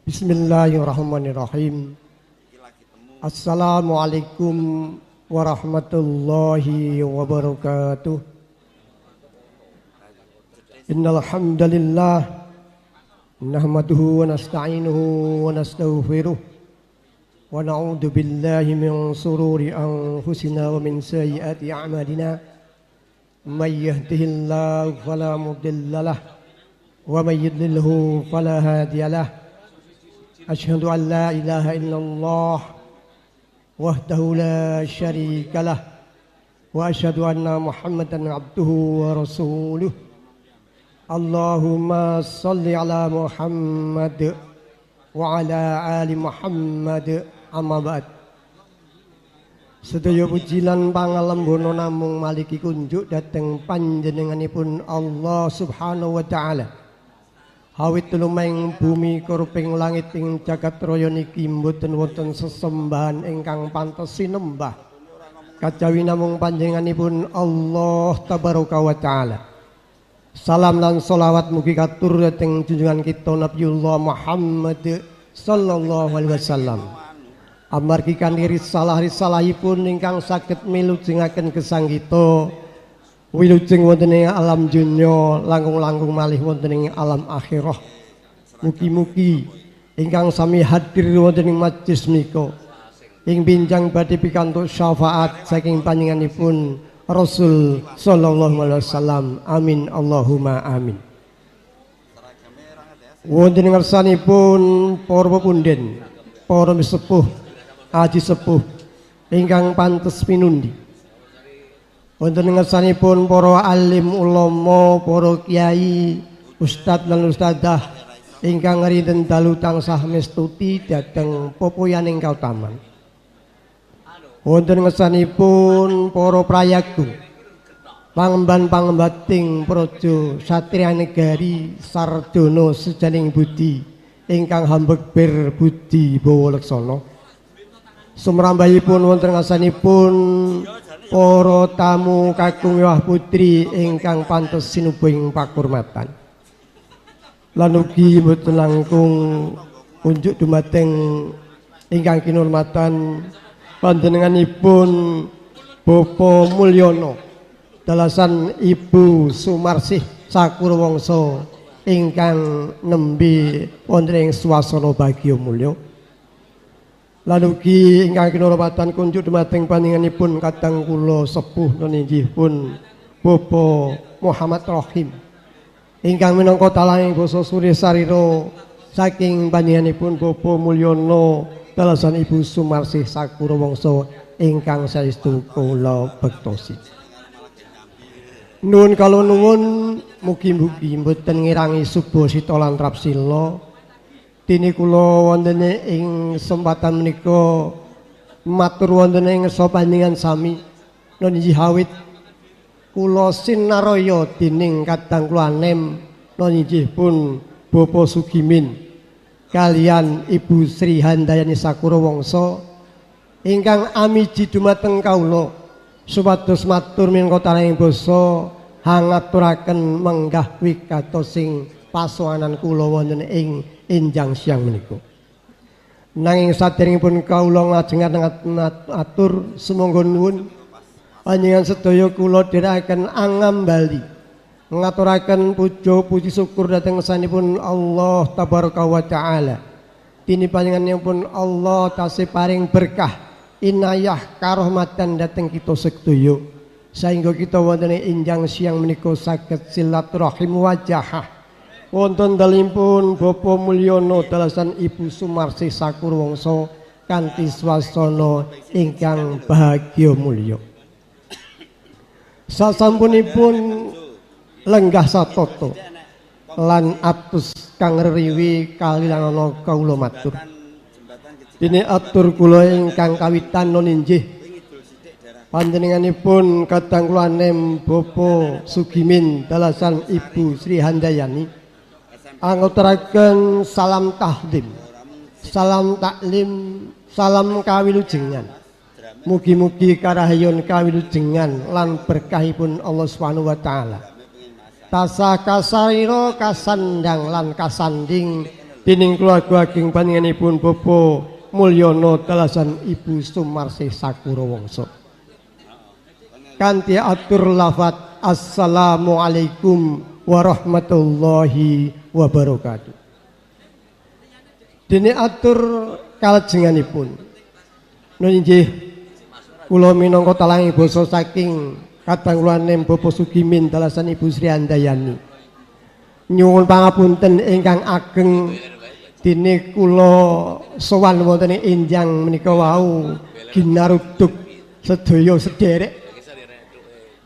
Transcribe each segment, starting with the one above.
Bismillahirrahmanirrahim. Assalamualaikum warahmatullahi wabarakatuh. Innal hamdalillah nahmaduhu wa nasta'inuhu wa nastaghfiruh wa na'udzu billahi min shururi anfusina wa min sayyiati a'malina. May yahdihillahu fala mudilla lahu wa may yudlilhu fala hadiyalah. Asyhadu an la ilaha illallah wahdahu la syarika lah wa asyhadu anna Muhammadan abduhu wa rasuluh. Allahumma salli ala Muhammad wa ala ali Muhammad. Amma ba'd. Sedaya puji lan pangalembono namung maliki kunjuk dhateng panjenenganipun Allah Subhanahu wa taala. Hawit lumeng bumi kuruping langit ing jagat raya niki mboten wonten sesembahan ingkang pantes sinembah kajawi namung panjenenganipun Allah tabaraka wa taala. Salam lan sholawat mugi katur dhateng junjungan kita Nabiullah Muhammad sallallahu alaihi wasallam. Amargi kanthi risalah-risalahipun ingkang saged milujengaken gesang kita wilujeng wonten ing alam dunya langkung-langkung malih wonten ing alam akhirah. Mugi-mugi ingkang sami hadir wonten ing majelis menika ing binjang badhe pikantuk syafaat saking panjenenganipun Rasul sallallahu alaihi wasallam. Amin Allahumma amin. Wonten ngersanipun para pepunden, para sepuh, aji sepuh ingkang pantes pinundi. Wonten ngersanipun para alim ulama, para kiai, ustadz lan ustadzah ingkang rinten dalu tansah mestuti dhateng popoyaning kautaman. Wonten ngersanipun para prayaga, pangemban-pangembating praja satriya negari sarjana sejaning budi ingkang hambekbir budi bawa leksana. Sumrambahipun wonten ngersanipun para tamu kakung wah putri ingkang pantes sinubuhing pakurmatan. Lan ugi mboten langkung unjuk dumateng ingkang kinurmatan panjenenganipun Bapak Mulyono dalasan Ibu Sumarsih Sakurwangsa ingkang nembe wonten ing swasana bagya mulya. Lan ugi ingkang kinurmatan kunjuk dumateng panjenenganipun kadang kula sepuh inggih pun Bapak Muhammad Rohim ingkang minangka talanging basa suri sarira saking panjenenganipun Bapak Mulyono dalasan Ibu Sumarsih Sakurwangsa ingkang saestu kula bektosi. Nuwun kala nuwun, mugi-mugi mboten ngirangi subasita lan trapsila. Dene kula wonten ing kesempatan menika matur wonten ing ngersa panjenengan sami nun inggih awit kula sinaraya dening kadang kula anem nun inggih pun Bapak Sugimin kalian Ibu Sri Handayani Sakurwangsa ingkang amiji dumateng kawula supados matur minangka talanging basa hangaturaken menggah wigatosing pasowanan kula wonten ing enjang siang menika. Nanging saderengipun kawula nglajengaken atur sumangga nuwun panjenengan sedaya kula dherekaken angambali ngaturaken puja puji syukur dhateng sanipun Allah tabaraka wa taala. Dene panjenenganipun Allah tasih paring berkah inayah karahmatan dhateng kita sedaya sehingga kita wonten ing enjang siang menika saged silaturahim wajahah. Wonten dalemipun Bapak Mulyono dalasan Ibu Sumarsih Sakurwangsa kanthi swasana ingkang bahagia mulya. Sasampunipun lenggah satata lan atus kang reriwi kalilanana kawula matur. Dene atur kula ingkang kawitan nun inggih panjenenganipun kadang kula anem Bapak Sugimin dalasan Ibu Sri Handayani angaturaken salam tahdim, salam taklim, salam kawilujengan. Mugi-mugi karahayun kawilujengan lan berkahipun Allah Subhanahu wa taala. Tasah kasarira kasandang lan kasanding dening keluarga ageng panjenenganipun Bapak Mulyono dalasan Ibu Sumarsih Sakurawangsa. Kanthi atur lafat assalamualaikum warahmatullahi wabarakatuh. Dene atur kalajenganipun nun inggih kula minangka talangi basa saking kadang kula Bapak Sugimin dalasan Ibu Sri Handayani nyuwun pangapunten ingkang ageng dene kula sowan wonten ing enjang menika wau ginaruduk sedaya sederek.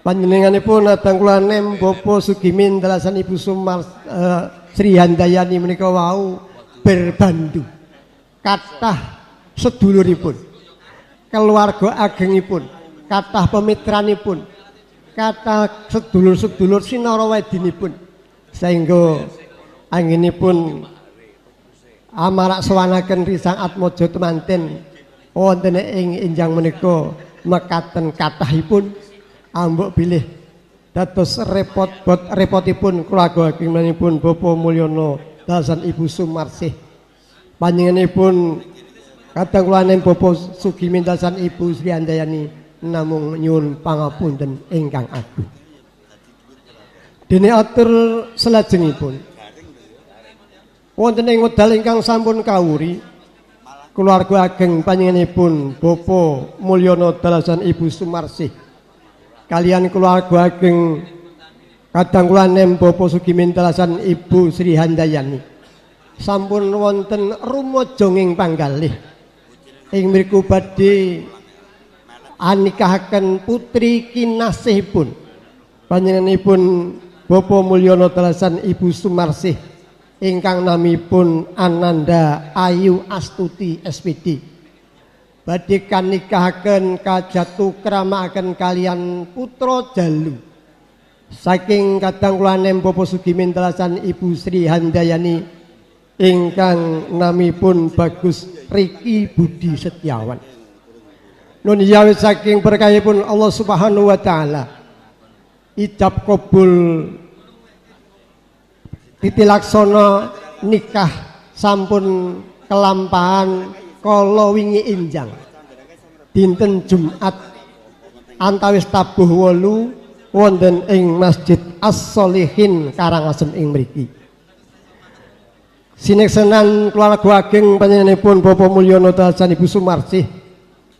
Panjenenganipun kadang kula Bapak Sugimin dalasan Ibu Sumar Sri Handayani menika wau berbandu kathah seduluripun, keluarga agengipun, kathah pemitranipun, kathah sedulur-sedulur sinarawedinipun, sehingga anggenipun amarak sowanaken Risang Atmaja temanten wonten ing enjang menika mekaten kathahipun ambok bilih dados repot bot repotipun keluarga agengipun Bapak Mulyono dalasan Ibu Sumarsih. Panjenenganipun kadang kula Bapak Sugimin dalasan Ibu Sri Handayani namung nyuwun pangapunten ingkang agung. Dene atur salajengipun wonten ing wekdal ingkang sampun kawuri keluarga ageng panjenenganipun Bapak Mulyono dalasan Ibu Sumarsih kalian keluarga ageng kadang kula Bapak Sugimin dalasan Ibu Sri Handayani sampun wonten rumajanging panggalih ing mriku badhe anikahaken putri kinasihipun panjenenganipun Bapak Mulyono dalasan Ibu Sumarsih ingkang namipun Ananda Ayu Astuti SPD badhe kanikahaken kajatu kramakaken kalian putra jalu saking kadang kula Bapak Sugimin dalasan Ibu Sri Handayani ingkang namipun Bagus Riki Budi Setiawan. Nun yawit saking berkahipun Allah Subhanahu wa taala ijab kabul titilaksana nikah sampun kelampahan kala wingi enjang dinten Jumat antawis tabuh 8 wonten ing Masjid As-Solihin Karangasem ing mriki. Sineksenan keluarga ageng panjenenganipun Bapak Mulyono dalasan Ibu Sumarsih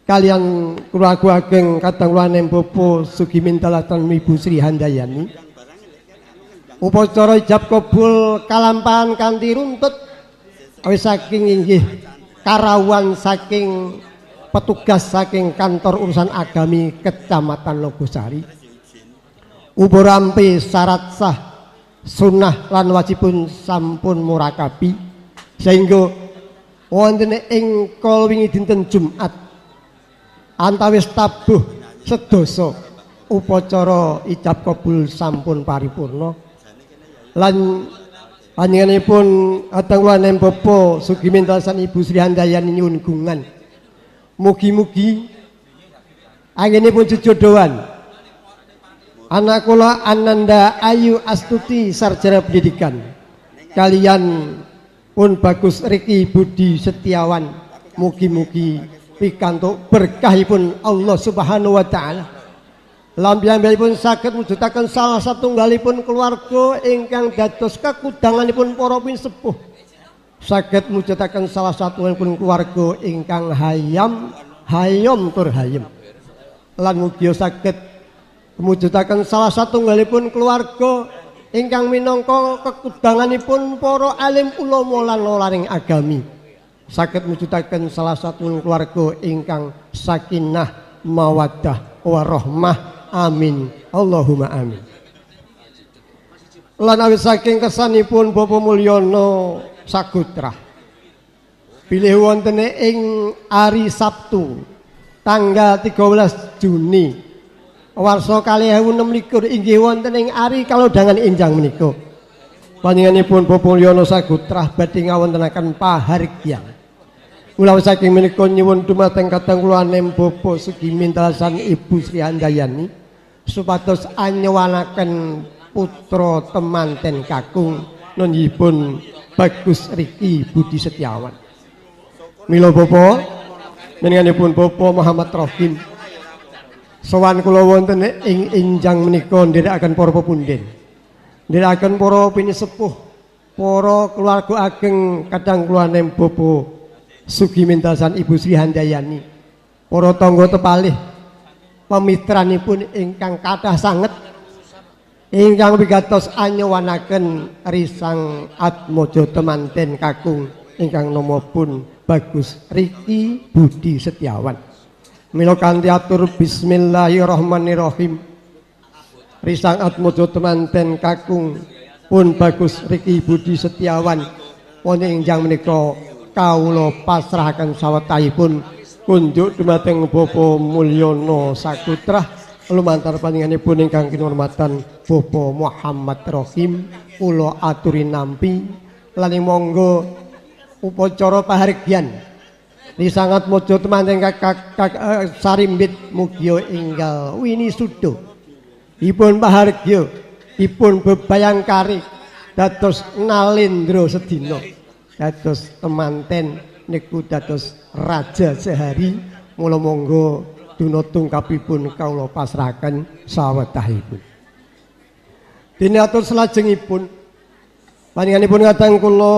kalian keluarga ageng kadang kula Bapak Sugimin dalasan Ibu Sri Handayani. Upacara ijab kabul kalampahan kanthi runtut awit saking inggih karawuhan saking petugas saking kantor urusan agami Kecamatan Nogosari. Ubarampe syarat sah sunnah lan wajibun sampun murakabi sehingga wonten ing kala wingi dinten Jumat antawis tabuh sedasa upacara ijab kabul sampun paripurna lan panjenenganipun kadang kula Bapak Sugimin dalasan Ibu Sri Handayani nyuwun gungan mugi-mugi anggenipun jejodohan anak kula Ananda Ayu Astuti sarjana pendidikan kalian pun Bagus Riki Budi Setiawan mugi-mugi pikantuk berkahipun Allah Subhanahu wa taala lan piyambakipun saged mujudaken salah satunggalipun keluarga ingkang dados kekudanganipun para pinisepuh, saged mujudaken salah satunggalipun keluarga ingkang hayam hayom tur hayem lan mugi saged mujudaken salah satunggalipun keluarga ingkang minangka kekudanganipun para alim ulama lan lolaring agami, saged mujudaken salah satu keluarga ingkang sakinah mawaddah warahmah. Amin Allahumma amin. Lan awit saking kersanipun Bapak Mulyono Sagutra bilih wontene ing hari Sabtu tanggal 13 Juni warsa 2026 inggih wonten ing ari kalodhangan enjang menika panjenenganipun Bapak Mulyono Sagutra badhe ngawontenaken pahargyan. Mula saking menika nyuwun dumateng kadang kula anem Bapak Sugimin dalasan Ibu Sri Handayani supados anyowanaken putra temanten kakung nunjipun Bagus Riki Budi Setiawan. Mila Bapak panjenenganipun Bapak Muhammad Rohim sowan kula wonten ing injang menika nderekaken para pepunden, nderekaken para pinisepuh, para keluarga ageng kadang kula Bapak Sugimin Dalasan Ibu Sri Handayani, para tangga tepalih pemitranipun ingkang kathah sanget ingkang wigatos anyowanaken Risang Atmojo temanten kakung ingkang nama pun Bagus Riki Budi Setiawan. Mila kanthi atur bismillahirrahmanirrahim, Risang Atmojo temanten kakung pun Bagus Riki Budi Setiawan wonten ing injang menika kawula pasrahaken sawetahipun kunjuk dumateng Bapak Mulyono Sakutra lumantar panjenenganipun ingkang kinurmatan Bapak Muhammad Rohim. Kula aturi nampi lan monggo upacara pahargyan Risang Atmojo temanten sarimbit mugia enggal winisuda dipun pahargya dipun bebayangkari dados nalendra sedina, dados temanten niku dados raja sehari. Mula monggo duna tungkapipun kawula pasrahaken sawetahipun. Dene atur salajengipun panjenenganipun kadang kula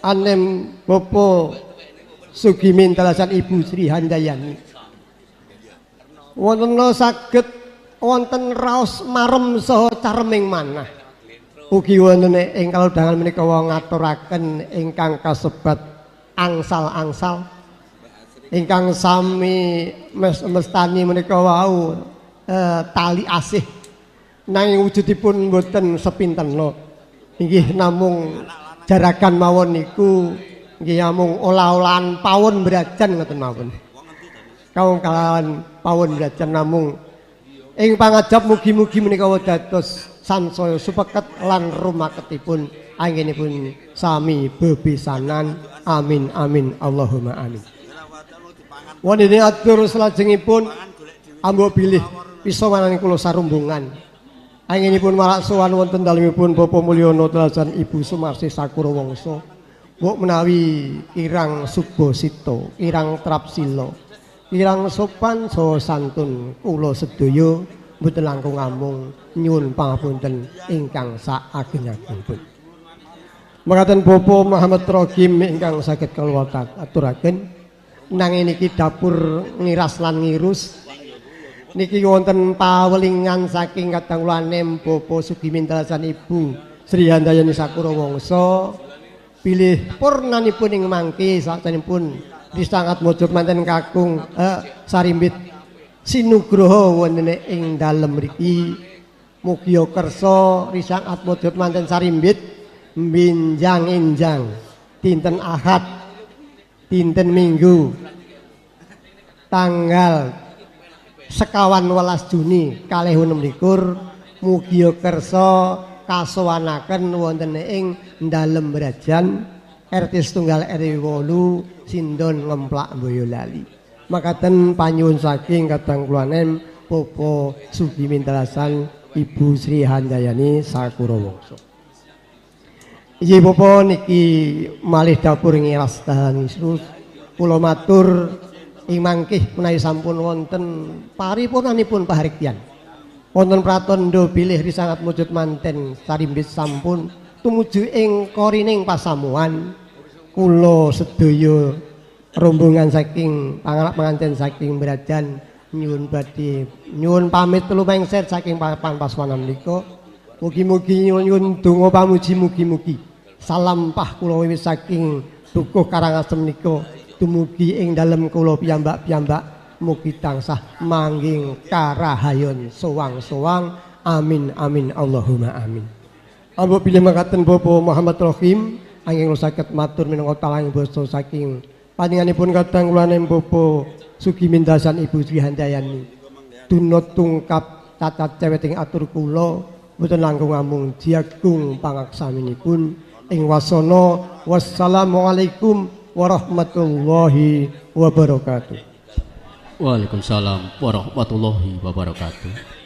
anem Bapak Sugimin Dalasan Ibu Sri Handayani wonten saged wonten raos marem saha careming manah. Ugi wonten ing kalodhangan menika ngaturaken ingkang kasebat angsal-angsal ingkang sami mestani menika wau tali asih, nanging wujudipun mboten sepinten inggih namung jarakan mawon niku nggih namung olah-olahan pawon brajan ngoten mawon. Kawong kalawan pawon brajan namung ing pangajap mugi-mugi menika dados sansaya supeket lan rumaketipun anggenipun sami bebesanan. Amin amin Allahumma amin. Wonten atur salajengipun ambok bilih pisowanan kula sarumbungan anggenipun malak sowan wonten dalemipun Bapak Mulyono Dalasan Ibu Sumarsih Sakura Wangsa. Mbok menawi kirang subasita, kirang trapsila, kirang sopan saha santun kula sedaya mboten langkung amung nyuwun pangapunten ingkang saageng-agengipun. Mekaten Bapak Muhammad Rohim ingkang saged kula aturaken nanging niki dapur ngiras lan ngirus niki wonten pawelingan saking kadang kula anem Bapak Sugimin Dalasan Ibu Sri Handayani Sakura Wangsa bilih purnanipun ing mangke sasampunipun Risang Atmojo manten kakung sarimbit sinugroho wonten ing dalem mriki. Mugia kersa Risang Atmojo manten sarimbit mbinjang-enjang dinten Ahad dinten Minggu tanggal 25 Juni 2026 mugia kersa kasowanaken wonten ing dalem Brajan RT setunggal RW 8 Sindon Ngemplak Boyolali. Makaten panyuwun saking kadang kula anem Bapak Sugimin Dalasan Ibu Sri Handayani Sakura Wangsa. Inggih Bapak niki malih dapur ngiras dahan ngisrus kula matur ing mangkih menawi sampun wonten paripurnanipun pahargyan. Wonten pratandha bilih Risang Atmojo manten sarimbit sampun tumuju ing korining pasamuan kula sedaya rombongan saking pangalap pengantin saking Brajan nyuwun badhe nyuwun pamit lumengser saking papan paswanan menika. Mugi-mugi nyuwun donga pamuji mugi-mugi salampah kula wiwit saking dukuh Karangasem menika dumugi ing dalem kula piyambak-piyambak mugi tansah manggih karahayon sowang-sowang. Amin amin Allahumma amin. Ambok bilih makaten Bapak Muhammad Rohim anggen saged matur minangka talang basa saking panjenenganipun kadang kula Bapak Sugimin Dalasan Ibu Sri Handayani. Duna tungkap cacat ceweting atur kula mboten langkung amung jiagung pangaksaminipun ing wasana. Wassalamualaikum warahmatullahi wabarakatuh. Waalaikumsalam warahmatullahi wabarakatuh.